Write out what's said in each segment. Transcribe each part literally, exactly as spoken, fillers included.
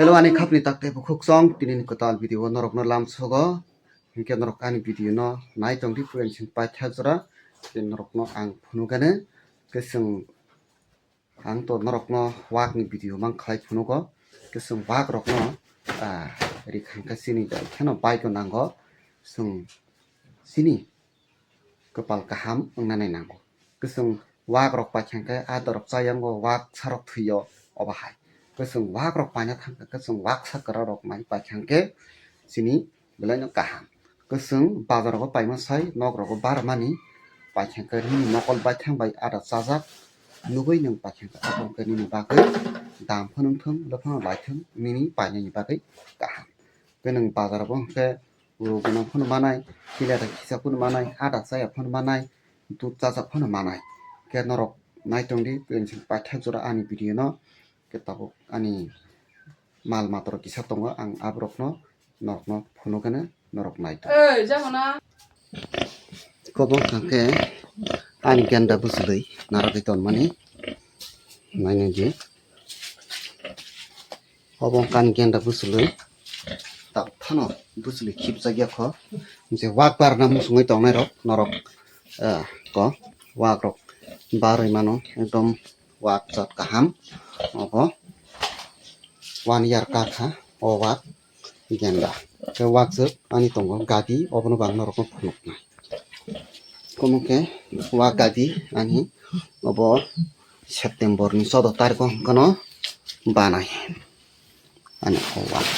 Hello, ani khapni takte bukhuk song, tini ni kwtal video o norokno lam sogo. Hinkhe norok ani video no nai tong di, puyan sing paithak jora. Tini norokno ang phunukgani kwswng, ang to norokno wak ni video mang khlai phunugo. Kwswng wak rokno, ah, rikhang khe chini bai kheno bike o nango. Chwng chini kwpal kaham wngna nai nango. Kwchwng wak rok paithang khe adorok chayango, wak sarok thwio obo hai. Kwchwng wak rok paina thang khe, kwchwng wak sakra rok mai paithang khe chini belai no kaham. Kwchwng bazar rogo paima sai, nok rogo bar mani paithang khe nini mokol baithang bai ada chajak nugui nwng paithang khe, abo wngkhe nini bagwi dam phano wngthung, le phano laithung, nini painani bagwi kaham. Tei nwng bazar rogo hwnkhe rw gwnang phano manai, kila da kisa phano manai, ada chaya phano manai, dud chajak phano manai. Khe norok nai tong di, tei chwng paithak jora ani video no, khe tabuk ani mal mata rok kisa tongo, ang aborok no norok no phunukgani norok nai tong. Ei, jabo na. Kobo hwnkha khe ani genda bwchwlwi narwgwi tonmani, nainai di. Obo wngkha ani genda bwchwlwi. Tak phano bwchwlwi khipjak ya kho. Je wak barna muchungwi tongnai rok norok, eh, ko wak rok barwi mano, ekdom wak jat kaham. Obo one year ka kha o wak genda. Tei wak jwk ani tongo gadi, obono bo ang norokno phunuknai. Omo khe wak gadi ani obo September ni choudo tarikh o hwnkhe no banai ani o wak.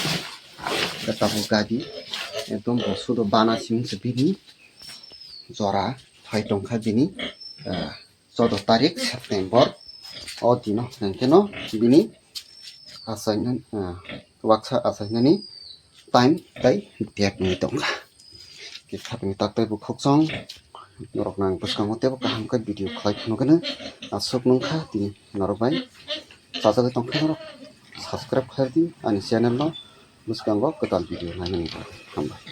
Khe tabuk gadi ekdom bo sudo bana simi se bini jora phai tongkha bini, ah, choudo tarikh September o dino hwnkhe no bini achaina, ah, waksa achainani time tei date wngwi tongkha. Khe khapni tak tei bukhuk song norok nang bwskango teibo kaham khe video khlai phunukgani aswk nungkha tini norok bai chajagwi tongkha norok subscribe khlai di ani channel no bwskango kwtal video nainani bagwi. Hambai.